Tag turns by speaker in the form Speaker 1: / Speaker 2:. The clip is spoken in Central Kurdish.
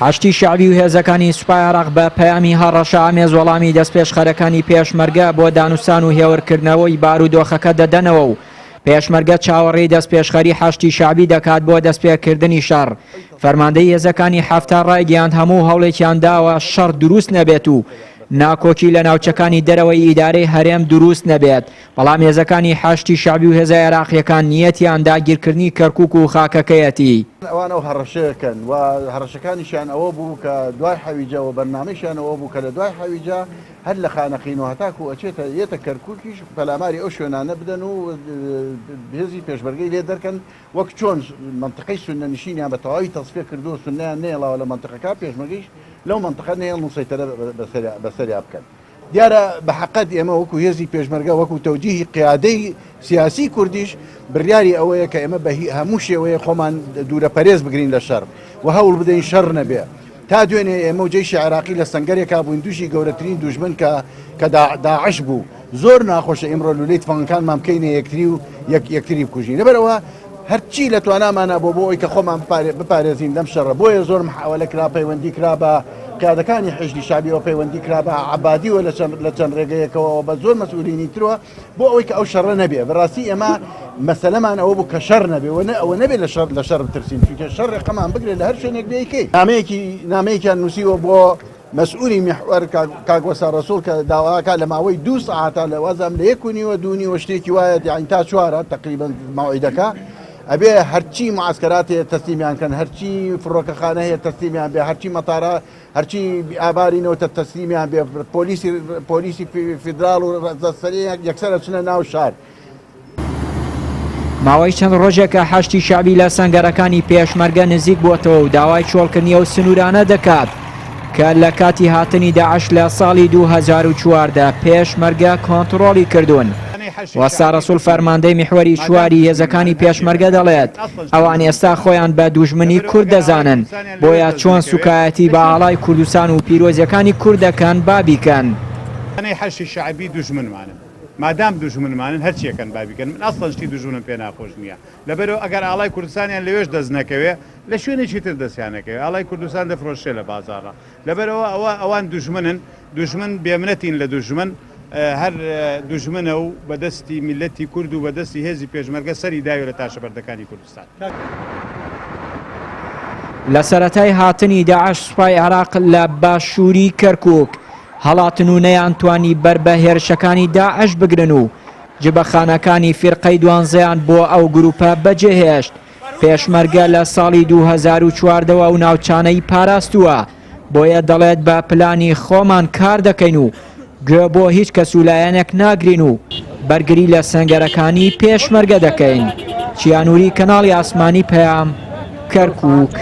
Speaker 1: حەشدی شەعبی و هێزەکانی سوپای عێراق بە پەیامی هەڕەشە ئامێز وەڵامی دەستپێشخەرەکانی پێشمەرگە بۆ دانوستان و هێورکردنەوەی بارودۆخەکە دەدەنەوە و پێشمەرگە چاوەڕێی دەستپێشخەری حەشدی شەعبی دەکات بۆ دەستپێکردنی شەڕ. فەرماندەی هێزەکانی 70 ڕایگەیاند هەموو هەوڵێکیان داوە شەڕ دروست نەبێت و ناکۆکی لە ناوچەکانی دەرەوەی ئیدارەی هەرێم دروست نەبێت، بەڵام هێزەکانی حەشدی شەعبی و هێزە عێراقییەکان نیەتیان داگیرکردنی کەرکوک و خاکەکەیەتی.
Speaker 2: ئەوان ئەو هەڕەشەیەکەن و هەڕەشەکانیشیان ئەوە بوو کە دوای حەویجە و بەرنامەیشیان ئەوە بوو کە لە دوای حەویجە هەر لە خانەقین و هەتاکوو ئەچێتە یەتە کەرکووکیش پەلاماری ئەو شوێنانە بدەن و هێزی پێشمەرگەی لێ دەرکەن وەک چۆن مەنتقەی سوننە نشینیان بە تەواوی تەسفیە کردووە سوننەیان نەهێڵاوە لە مەنتقەکە پێشمەرگەیش لەو مەنتقە نەهێڵن و سەیتەرە بەسەریا بکەن. دیارە بە حەقەت ئێمە وەکو هێزی پێشمەرگە وەکو تەوجیهی قیادەی سیاسی کوردیش بڕیاری ئەوەیە کە ئێمە بە هەموو شێوەیە خۆمان دوورە پەرێز بگرین لە شەڕ و هەوڵ بدەین شەڕ نەبێ. تا دوێنێ ئێمە و جەیشی عێراقی لە سەنگەرێکا بووین دوژی گەورەترین دوژمن کە کە داعش بوو زۆر ناخۆشە ئیمڕۆ لولەی تفەنگەکانمان بکەینە یەکتری و یەک یەکتری بکوژین لەبەرئەوە هەرچی لە توانامانا بۆ بۆ ئەوی کە خۆمان بپارێزین لەم شەڕە بۆیە زۆر محاوەلە کرا پەیوەندی کرا بە قیادەکانی حەشدی شەعبیەوە پەیوەندی کرا بە عەبادیەوە لە چەند لە چەند ڕێگەیەکەوە بە زۆر مەسئولینی ترەوە بۆ ئەوەی کە ئەو شەڕە نەبێ بەڕاستی ئێمە مەسەلەمان ئەوە بوو کە شەڕ نەبێ و نە ئەوە نەبێ لە شەڕ لە شەڕ بترسین چونکە شەڕ ڕقەمان بگرێت لە هەر شوێنێک بێ ئەیکەین نامەیەکی نامەیەکیان نووسیوە بۆ مەسئولی میحوەر کاک وەستا ڕەسوڵ کە داواکە لە ماوەی دوو سەعاتا لە وازام لە یەک و نیوە دوو نیوە شتێکی وایە یانی تا چوارە تقریبا مەوعیدەکە ئەبێ هەرچی معسکەرات هەیە تەسلیمیان کەن هەرچی فڕۆکەخانە هەیە تەسلیمیان بێ هەرچی مەتارە هەرچی ئاباری نەوتە تەسلیمیان بێ پۆلیسی پۆلیسی فیدراڵ و سەری یەکسەر ئەچنە ناو شار.
Speaker 1: ماوەی چەند ڕۆژێکە حەشدی شەعبی لە سەنگەرەکانی پێشمەرگە نزیک بووەتەوە و داوای چۆڵکردنی ئەو سنوورانە دەکات کە لە کاتی هاتنی داعش لە ساڵی 2014 پێشمەرگە کۆنتڕۆڵی کردوون. وەستا ڕەسوڵ فەرماندەی میحوەری چواری هێزەکانی پێشمەرگە دەڵێت، ئەوان ئێستا خۆیان بە دوژمنی کورد دەزانن، بۆیە چۆن سوکایەتی بە ئاڵای کوردستان و پیرۆزیەکانی کورد دەکەن با بیکەن.
Speaker 3: حەشدی شەعبی دوژمنمانن مادام دوژمنمانن هەرچیەکەن با بیکەن من ئەسڵەن شتی دوژمنم پێ ناخۆش نیە لەبەرئەوە ئەگەر ئاڵای کوردستانیان لەوێش دەست نەکەوێ لە شوێنێکی تر دەستیان ئەکەوێ ئاڵای کوردستان دەفرۆشرێ لە بازاڕا لەبەرئەوە ئەوە ئەوان دوژمنن دوژمن بێمنەتین لە دوژمن هەر دوژمنە و بە دەستی میللەتی کورد و بە دەستی هێزی پێشمەرگە سەری داوێ لە تاشەبەردەکانی کوردستان.
Speaker 1: لە سەرەتای هاتنی داعش سوپای عێراق لە باشووری کەرکووک هەڵاتن و نەیانتوانی بەر بە هێرشەکانی داعش بگرن و جبەخانەکانی فیرقەی دوانزەیان بۆ ئەو گرووپە بەجێهێشت. پێشمەرگە لە ساڵی 2014 وە ئەو ناوچانەی پاراستووە، بۆیە دەڵێت بە پلانی خۆمان کار دەکەین و گوێ بۆ هیچ کەس و لایەنێک ناگرین و بەرگری لە سەنگەرەکانی پێشمەرگە دەکەین. چیانوری کەناڵی ئاسمانی پەیام، کەرکوک.